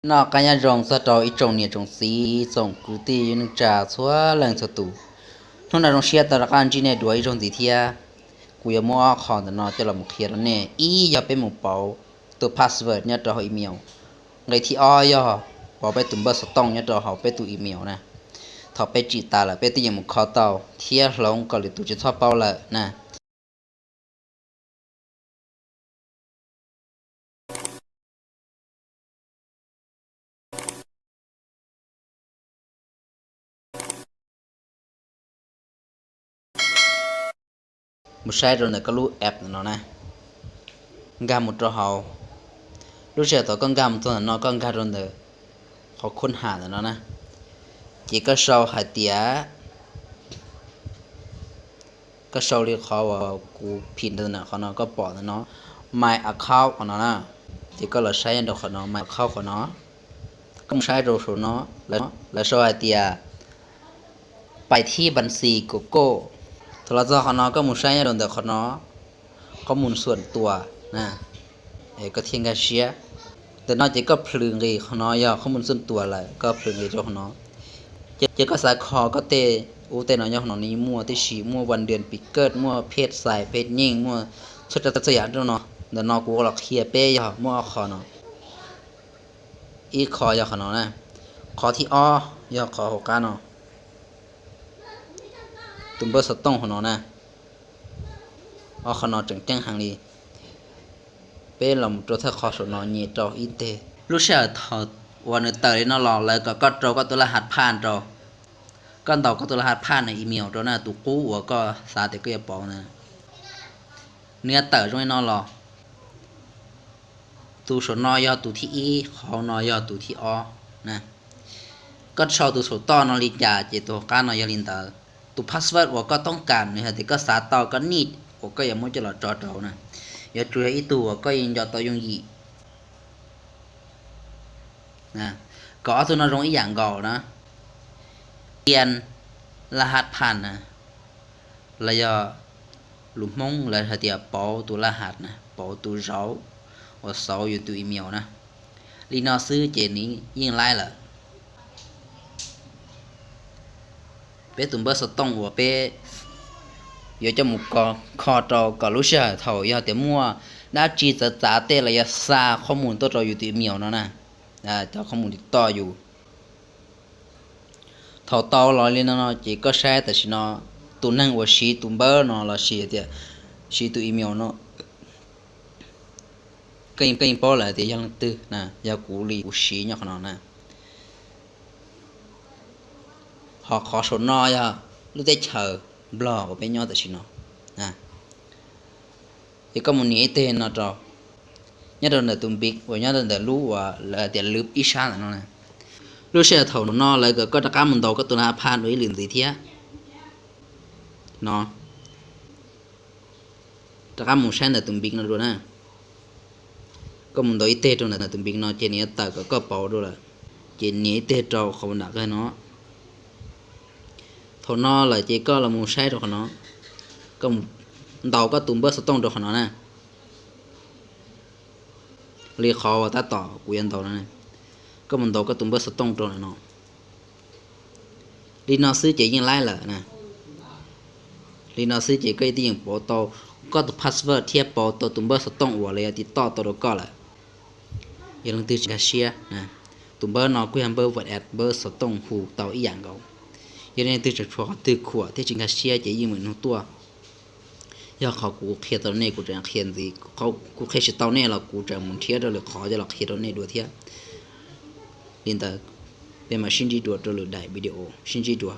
Noj qab nyob zoo txog rau ib tsoom niam tsoom txiv tsoom kwv tij neej tsa txhua leej txhua tus. Hnub no zoo siab tau rov qab ntsib nej dua ib zaug ntxiv thiab. Kuv yuav muab ob qho ntawm no coj los mus qhia rau nej. Ib yog peb mus pauv tus password nyob rau hauv email. Nqe thib ob yog pauv peb tus npawb xov tooj nyob rau hauv peb tus email na. Thaum peb tsim tas lawm peb twb yuav mus kho tau thiab hloov kom lwm tus tsis txhob paub lawm na. Mus saib rau ntawm koj lub app ntawm no na. Nkag mus rau hauv. Lub sij hawm thaum koj nkag mus txog ntawm no koj nkag rau ntawm qhov khub ham ntawm no na. Ces koj sau hais tias, koj sau li qhov uas kuv phim ntawm qhov no koj pom ntawm no, My Account qhov no na. Ces koj los saib nyob rau qhov no, My Account qhov no. Koj mus saib rau saum no, lawv sau hais tias pais thib npas xis kuv koj. Thaum los txog qhov no koj mus saib nyob rau ntawm qhov no, qhov mus xuam tuas na, koj thiaj nkag siab. Ntawm no ces koj plhws nqis qhov no yog qhov mus xuam tuas lawm koj plhws nqis rau qhov no. Ces koj xav kho koj tej ub tej no nyob qhov no nws muaj tib si, muaj vas das pis kawj, muaj phej xais phej nyeej, muaj txhua tsav txhua yam rau no. Ntawm no kuv los qhia peb yog muaj ob qho no. Ib qho yog qhov no na, qhov thib ob yog qhov hauv qab no, tus npawb xov tooj hauv no na. Ob qho no tseem ceeb heev li. Peb los mus rau thawj qhov saum no nyem rau ib teg. Lub sij hawm thaum uas nws tawm li no los lawv kom koj rau koj tus laj has phaj rau. Koj ntaus koj tus laj has phaj na, email rau na, tus qub uas koj xav tias koj yuav pauv na. Nws yuav tawm zoo li no los. Tus saum no yog tus thib ib, qhov no yog tus thib ob na. Koj sau tus saum toj no li cas ces tus hauv qab no yog li ntawd. Tus password uas koj toob kas nws hais tias koj xav tau koj need uas koj yuav muab coj los tso rau na, yuav tsum yog ib tug uas koj yeej nco tau yooj yim. Kom ob tug no zoo ib yam nkaus na. Tian laj has phaj na, los yog lus Hmoob lawv hais tias pauv tus laj has na, pauv tus zauv uas xauv yus tus email na. Li no xwb ces nws yeej laib lawm. Peb tus npawb xov tooj uas peb yuav coj mus kho rau kom lub sij hawm thaum yog tias muaj dab tsi txawv txav tej los yog xa qhov mus tuaj rau yus tus email no na, cov qhov mus li toj yus. Thaum tau los li no no ces koj saib tam sim no tus neeg uas siv tus npawb no los sis tias siv tus email no, koj yeej paub lawm tias yog leej twg na, yog kuv li kuv siv nyob qhov no na. Ho qhov saum no yog lub teb chaws Nplog uas peb nyob tam sim no. Ces koj mus nias ib teg no rau, nyob rau ntawm tus npiv uas nyob rau ntawm lub uas lawv tias lwv ib sab ntawm no na. Lub sij hawm thaum no lawv kom koj rov qab mus ntaus koj tus laj has phaj dua ib lwm ntxiv thiab no. Rov qab mus saib ntawm tus npiv no dua na. Koj mus ntaus ib teg rau ntawm tus npiv no ces nws yuav tawm kom koj pauv dua lawm. Ces nias ib teg rau qhov nram qab no. Thaum no lawm ces koj los mus saib rau qhov no, koj mus ntaus koj tus npawb xov tooj rau qhov no na. Li qhov uas tab tom kuv yuav ntaus no, koj mus ntaus koj tus npawb xov tooj rau ntawm no. Li no xwb ces yeej laib lawm na. Li no xwb ces koj twb yeej pauv tau koj tus password thiab pauv tau tus npawb xov tooj uas lawv yuav tiv toj tau rau koj lawm. Yog leej twg tsis nkag siab, tus npawb no kuj yog npawb WhatsApp, npawb xov tooj hu tau ib yam nkaus. Yog leej twg tseem tshuav qhov twg khuam thiab tsis nkag siab ces yeej meem nug tuaj. Yog qhov kuv qhia tau nej kuv tseem qhia ntxiv, qhov kuv qhia tsis tau nej los kuv tseem mus nrhiav rau lwm qhov coj los qhia rau nej dua thiab. Li ntawd, peb mam sib ntsib dua rau lwm daim video, sib ntsib dua.